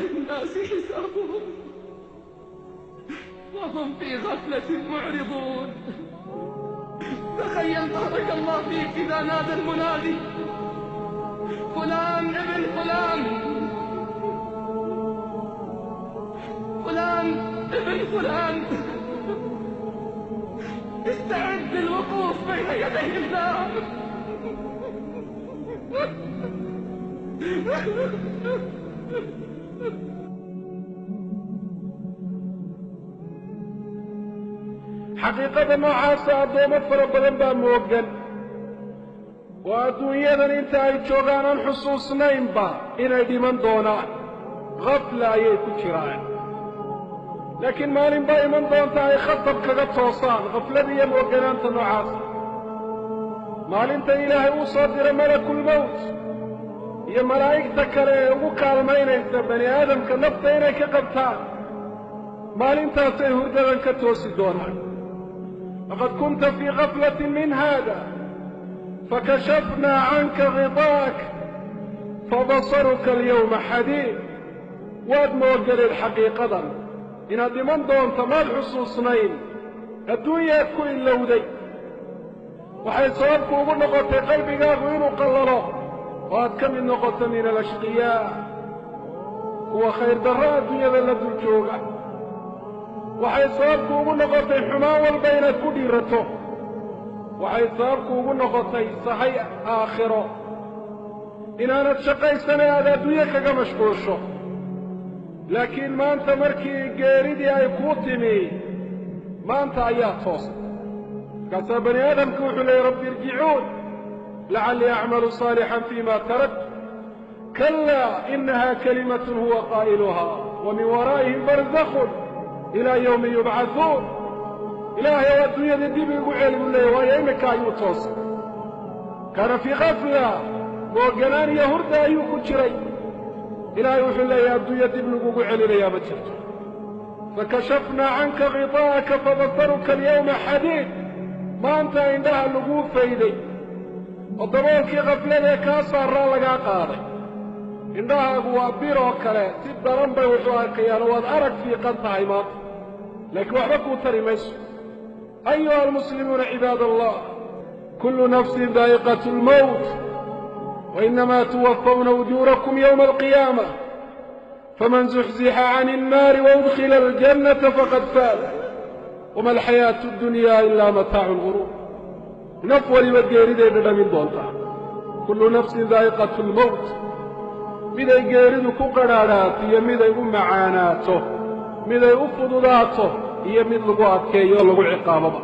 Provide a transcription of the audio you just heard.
للناس حسابهم وهم في غفلة معرضون. تخيل بارك الله فيك إذا نادى المنادي فلان ابن فلان، فلان ابن فلان، استعد للوقوف بين يدي الله. Xaqiiqada noocaasa addoommo fara badan baa moogan oo adduunyadan inta ay joogaan aan xusuusnaynba inay dhiman doonaan. Khafla ayay ku jiraan, laakiin maalin baa iman doonta ay khatab kaga toosaan khaflada iyo mooganaanta noocaasa. Maalinta Ilaahay uu soo dira malakulmowt iyo malaa'igta kale ee ugu kaalmaynaysa bani aadamka nafta inay ka qabtaan, maalintaasay hurdadan ka toosi doonaan. Laqad kunta fii gaflatin min hada fakashafnaa canka ghidaa'ak fabasaruka alyawma xadiid. Waad moogaleed xaqiiqadan inaad dhiman doonto, maad xusuusnayn, adduunyaad ku ilowday. Waxay sababku ugu noqotay qalbigaagu inuu qallalo oo aad ka mid noqoto min alashqiyaa, kuwa khayr darro adduunyada la dul jooga. Waxay sababku ugu noqotay xumaan walba inaad ku dhiirato. Waxay sababku ugu noqotay sahay aakhiro inaanad shaqaysane aad adduunye kaga mashquulsho. Laakiin maanta markii geeridii ay kuu timi, maanta ayaa toosay. Markaasaa bani aadamku wuxuu leeyay rabbi irjicuun lacallii acmalu saalixan fiima tarakt. Kallaa inaha kalimatun huwa qaa'iluhaa wa min waraa'ihim barzakhun ilaa yawmi yubcathuun. Ilaahay ow adduunyadii dib igu celi buu leeyay, waayo iminka ayuu toosay. Kaana fii khafla, mooganaan iyo hurda ayuu ku jiray. Ilaahay wuxuu leeyahay adduunya dib lagugu celinayaa ma jirto. Fakashafnaa canka ghidaa'aka fabasaruka alyawma xadiid. Maanta indhaha laguu fayday oo daboolkii khafladee kaa saaraa lagaa qaaday. Indhahaagu waa bir oo kale, si daran bay wuxuu arkayaan oo waad arag fiiqan tahay maanta, laakiin waxba kuu tari mayso. Ayuha almuslimuuna cibaad allah, kullu nafsin daa'iqatu lmowt wainamaa tuwafawna ujuurakum yowma alqiyaama faman zuxzixa cani annaari waudkhila aljannata faqad faaz wama alxayaatu addunya ilaa mataacu lguruur. Naf waliba geeriday dhadhamin doontaa. Kullu nafsin daa'iqatu lmowt, miday geeridu ku qadhaadhaato iyo miday u macaanaato, miday u fududaato iyo mid lagu adkeeyo oo lagu ciqaaboba.